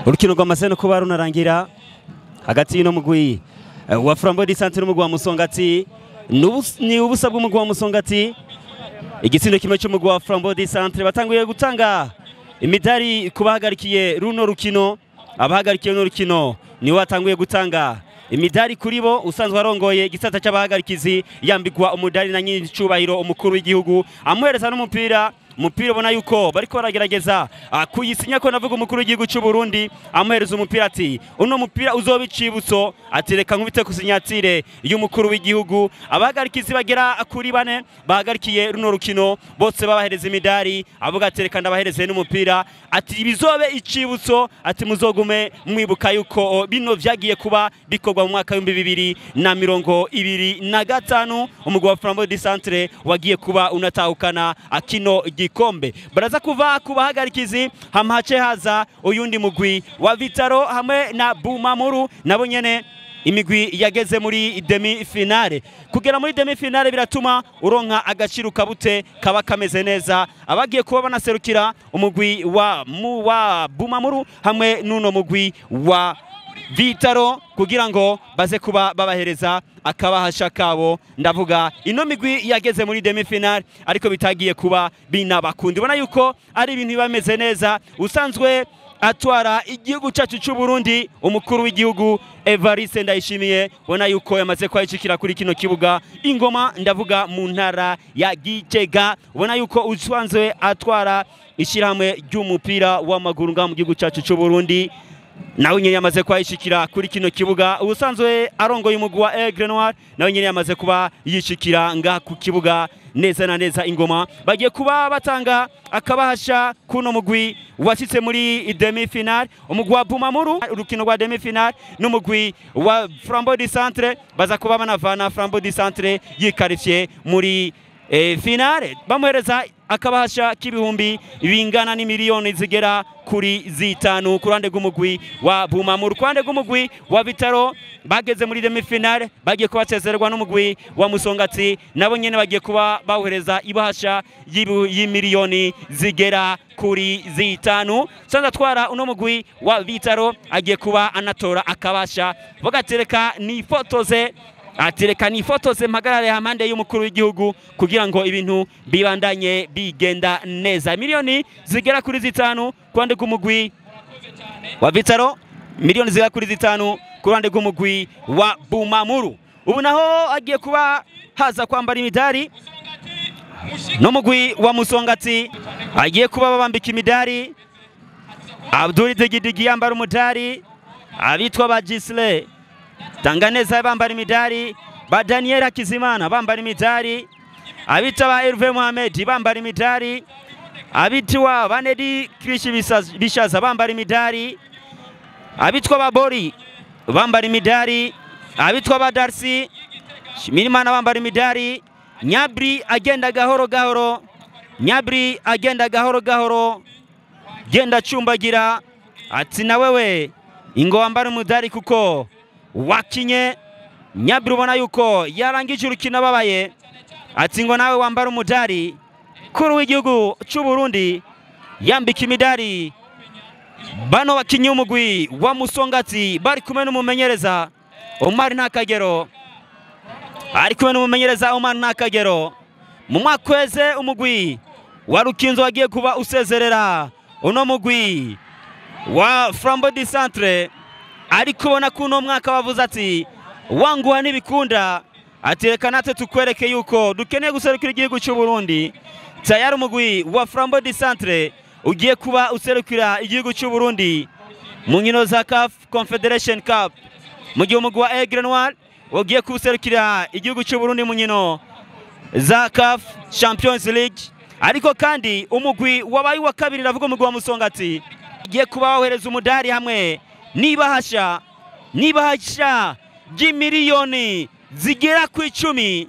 Urukino rwamaze no kuba runarangira hagati y'ino mugwi wa Flambeau du Centre n'umugwi wa Musongati. Ni ubusa bw'umugwi wa Musongati, igitsindo kimwe cy'umugwi wa Flambeau du Centre. Batanguye gutanga imidari kubahagarikiye runo rukino. Abahagarikiye runo rukino niwe watanguye gutanga imidari kuri bo. Usanzwe arongoye igisata cy'abahagarikizi yambikwa umudari na nyir'icubahiro umukuru w'igihugu, amuhereza n'umupira. Umupira ubona yuko bariko baragerageza kuyisinya ko navuga umukuru w'igihugu cy'u Burundi amuhereza umupira, ati uno mupira uzoba icibutso, ati reka nkubite ku sinyatire y'umukuru w'igihugu. Abahagarikizi bagera kuri bane bahagarikiye runo rukino bose babahereza imidari, avuga ati reka ndabahereze n'umupira, ati bizobe icibutso, ati muzogume mwibuka yuko bino vyagiye kuba bikorwa mu mwaka w'ibihumbi bibiri na mirongo ibiri na gatanu, umugwi wa Flambeau du Centre wagiye kuba unatahukana akino gikombe. Baraza kuva ku bahagarikizi, hama hace haza uyundi mugwi wa Vitaro hamwe na Bumamuru, nabo nyene imigwi yageze muri demi finale. Kugera muri demi finale biratuma uronka agaciro kabute kaba kameze neza. Abagiye kuba banaserukira umugwi wa Bumamuru hamwe n'uno mugwi wa Vitaro kugira ngo baze kuba babahereza akabahasha kabo. Ndavuga ino migwi yageze muri demi finale ariko bitagiye kuba binabakunda. Ubona yuko ari ibintu bimeze neza. Usanzwe atwara igihugu cyacu cy'u Burundi umukuru w'igihugu Evariste Ndayishimiye, ubona yuko yamaze kwayicikira kuri kino kibuga Ingoma, ndavuga mu ntara ya Gitega. Ubona yuko usanzwe atwara ishyirahamwe ry'umupira w'amaguru ngaha mu gihugu cyacu cy'u Burundi, nawe nyene yamaze kwayishikira kuri kino kibuga. Ubusanzwe arongoye umugwi wa Aigle Noir, nawe nyene yamaze kuba yishikira ngaha ku kibuga neza na neza Ingoma. Bagiye kuba batanga akabahasha kuno mugwi washyitse muri demi finale, umugwi wa Bumamuru, urukino rwa demi finale n'umugwi wa Flambeau du Centre. Baza kuba banavana Flambeau du Centre yikarifye muri finale, bamuhereza akabahasha k'ibihumbi bingana n'imiliyoni zigera kuri 5 ku ruhande rw'umugwi wa Bumamuru. Ku ruhande rw'umugwi wa Vitaro bageze muri demi finale, bagiye kubasezererwa n'umugwi wa Musongati, nabo nyene bagiye kuba bawuhereza ibahasha y'imiliyoni zigera kuri 5. Sanza twara uno mugwi wa Vitaro agiye kuba anatora akabasha, bagatereka ni fotoze, atereka ni fotoze mpagarare hampande y'umukuru w'igihugu kugira ngo ibintu bibandanye bigenda neza. Miliyoni zigera kuri 5 ku ruhande rw'umugwi wa Vitaro, miliyoni zigera kuri 5 ku ruhande rw'umugwi wa Bumamuru. Ubu naho agiye kuba haza kwambara imidari n'umugwi wa Musongati, agiye kuba babambika imidari. Abdul Digidigi yambara umudari, abitwa ba Gisle Tanganeza bambara imidari, ba Daniel Hakizimana bambara imidari, abitwa ba Hervé Mohamed bambara imidari, abitwa ba Nedi Krishi Bishaza bambara imidari, abitwa ba Bori bambara imidari, abitwa ba Darcy Shimirimana bambara imidari. Nyabri agenda gahoro gahoro, Nyabri agenda gahoro gahoro, genda cumbagira, ati na wewe ingo wambara umudari kuko wakinye. Nyabri ubona yuko yarangije urukino ababaye, ati ngo nawe wambara umudari. Kuru w'igihugu cy'u Burundi yambika imidari bano bakinyi umugwi wa Musongati, bari kumwe n'umumenyereza Omar Ntakagero, ari kumwe n'umumenyereza Omar Ntakagero. Mu mwaka weze umugwi wa Rukinzo wagiye kuba usezerera uno mugwi wa Flambeau du Centre, ariko ubona ko uno mwaka bavuze ati wanguha ntibikunda, ati reka natwe tukwereke yuko dukeneye guserukira igihugu cy'u Burundi. Tayari umugwi wa Flambeau du Centre ugiye kuba userukira igihugu cy'u Burundi mu nkino za CAF Confederation Cup, mu gihe umugwi wa Aigle Noir ugiye kuserukira igihugu cy'u Burundi mu nkino za CAF Champions League. Ariko kandi umugwi wabaye wa kabiri, ndavuga umugwi wa Musongati, ugiye kuba wohereza umudari hamwe n'ibahasha ry'imiliyoni zigera ku 10,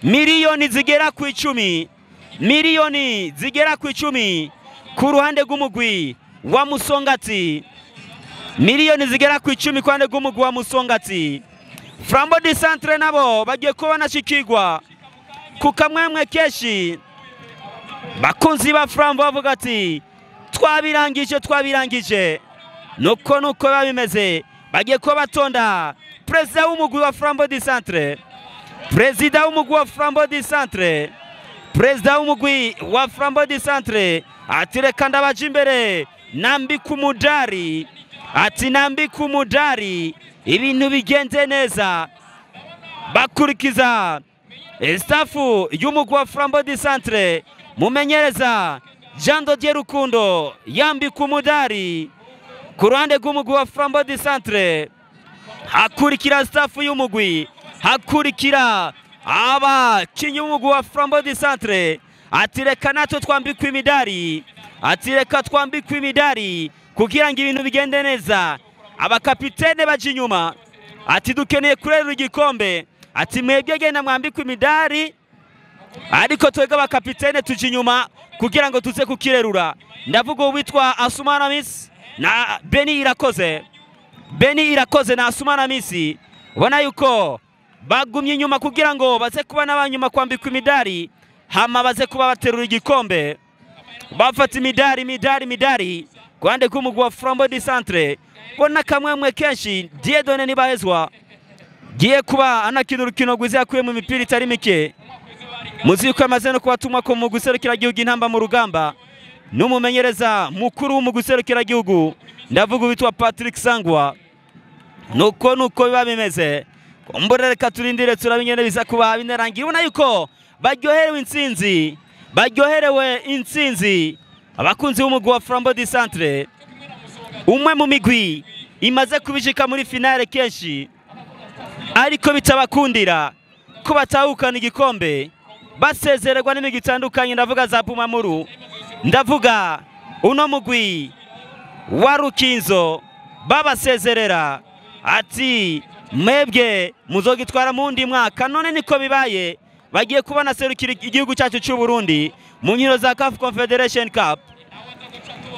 miliyoni zigera ku 10, miliyoni zigera ku 10 ku ruhande rw'umugwi wa Musongati, miliyoni zigera ku 10 ku ruhande rw'umugwi wa Musongati. Flambeau du Centre nabo bagiye kuba banashikirwa ku kamwemwe keshi. Bakunzi ba Flambeau bavuga ati twabirangije, twabirangije. Nuko nuko biba bimeze, bagiye kuba batonda perezida w'umugwi wa Flambeau du Centre, perezida w'umugwi wa Flambeau du Centre, perezida w'umugwi wa Flambeau du Centre ati reka ndabaje imbere nambika umudari, ati nambika umudari ibintu bigenze neza. Bakurikiza stafu y'umugwi wa Flambeau du Centre, mumenyereza Jean Dodier Rukundo yambika umudari ku ruhande rw'umugwi wa Flambeau du Centre. Hakurikira stafu y'umugwi, hakurikira abakinyi b'umugwi wa Flambeau du Centre, ati reka natwe twambikwe imidari, ati reka twambikwe imidari kugira ngo ibintu bigende neza. Abakapitene baje inyuma, ati dukeneye kurerura igikombe, ati mwebwe genda mwambikwe imidari, ariko twebwe abakapitene tuje inyuma kugira ngo tuze kukirerura. Ndavuga uwitwa Asumana Misi na Beni Irakoze, Beni Irakoze na Asumana Misi, ubona yuko bagumye inyuma kugira ngo baze kuba n'abanyuma kwambikwa imidari, hama baze kuba baterura igikombe, bafata imidari imidari imidari ku ruhande rw'umugwi wa Flambeau du Centre. Bona kamwemwe kenshi Dieudonné Ntibahezwa giye kuba anakina urukino rwiza, yakuye mu mipira itari mike. Muzi yuko amaze no kubatumwa ko mu guserukira igihugu intamba mu rugamba n'umumenyereza mukuru w'umugwi serukiragihugu, ndavuga uwitwa Patrick Sangwa. Nuko nuko biba bimeze, kumbura reka turindire turabe ingene biza kuba binarangira. Ubona yuko baryoherewe intsinzi, baryoherewe intsinzi abakunzi b'umugwi wa Flambeau du Centre, umwe mu migwi imaze kubishika muri finale kenshi ariko bitabakundira ko batahukana igikombe, basezererwa n'imigwi itandukanye. Ndavuga za Pumamuru, ndavuga uno mugwi wa Rukinzo, babasezerera ati mwebwe muzogitwara mu wundi mwaka. None niko bibaye, bagiye kuba naserukira igihugu cyacu cy'u Burundi mu nkino za CAF Confederation Cup.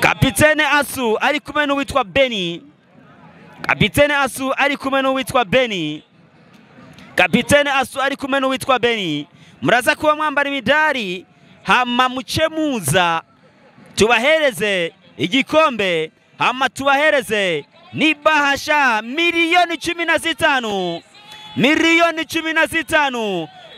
Kapitene Asu ari kumwe n'uwitwa Beni, Kapitene Asu ari kumwe n'uwitwa Beni, Kapitene Asu ari kumwe n'uwitwa Beni. Muraza kuba mwambara imidari, hama muce muza tubahereze igikombe, hama tubahereze n'ibahasha 15 miliyoni, 15 miliyoni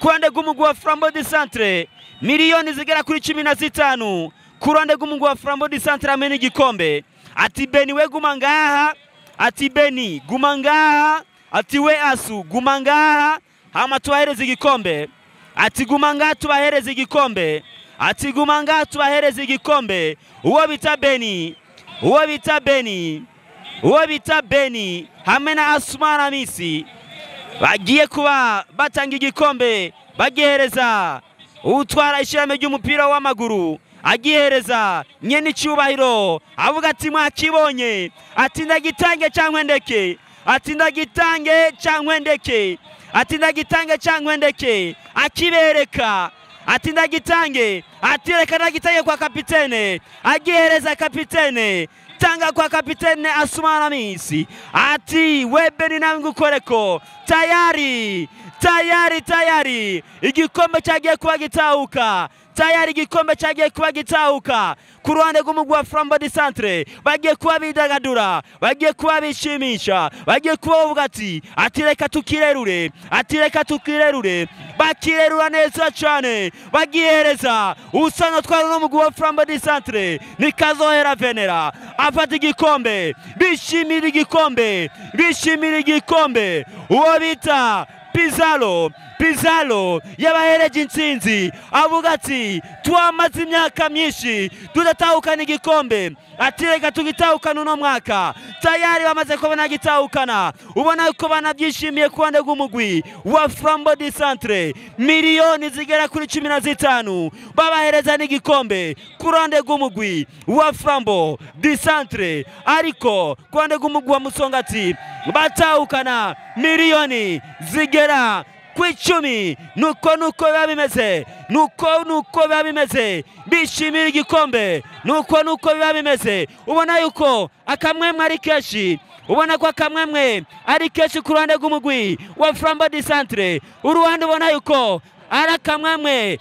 ku ruhande rw'umugwi wa Flambeau du Centre, miliyoni zigera kuri 15 ku ruhande rw'umugwi wa Flambeau du Centre hamwe n'igikombe. Ati Beni we guma ngaha, ati Beni guma ngaha, ati we Asu guma ngaha, hama tubahereze igikombe. Ati guma ngaha tubahereze igikombe, ati guma ngaha tubahereze igikombe. Uwo bita Beni, uwo bita Beni, uwo bita Beni hamwe na Asumana Misi bagiye kuba batanga igikombe, bagihereza utwara ishyirahamwe ry'umupira w'amaguru, agihereza nyene icyubahiro, avuga ati mwakibonye, ati ndagitange cyangwa ndeke, ati ndagitange cyangwa ndeke, ati ndagitange cyangwa ndeke, akibereka ati ndagitange, ati reka ndagitange kwa kapitene, agihereza kapitene, tanga kwa kapitene Asumana Misi, ati we Beni nawe ngukoreko. Tayari, tayari, tayari igikombe cyagiye kuba gitahuka, tayari igikombe cyagiye kuba gitahuka ku ruhande rw'umugwi wa Flambeau du Centre. Bagiye kuba bidagadura, bagiye kuba bishimisha, bagiye kuba bavuga ati reka tukirerure, ati reka tukirerure. Bakirerura neza cyane, bagihereza usanzwe twari n'umugwi wa Flambeau du Centre, ni Kazohera Venera, afata igikombe, bishimira igikombe, bishimira igikombe. Uwo bita Pizarro, Pizarro yabahereje intsinzi, avuga ati twamaze imyaka myinshi tudatahukana igikombe, ati reka tugitahukana uno mwaka. Tayari bamaze kubona gitahukana, ubona ko banabyishimiye ku ruhande rw'umugwi wa Flambeau du Centre. Miliyoni zigera kuri 15 babahereza n'igikombe ku ruhande rw'umugwi wa Flambeau du Centre, ariko ku ruhande rw'umugwi wa Musongati batahukana miliyoni zigera ku 10. Nuko nuko biba bimeze, nuko nuko biba bimeze, bishimira igikombe, nuko nuko biba bimeze. Ubona yuko akamwemwe ari kenshi, ubona ko akamwemwe ari kenshi ku ruhande rw'umugwi wa Flambeau du Centre, uruhande ubona yuko ari akamwemwe.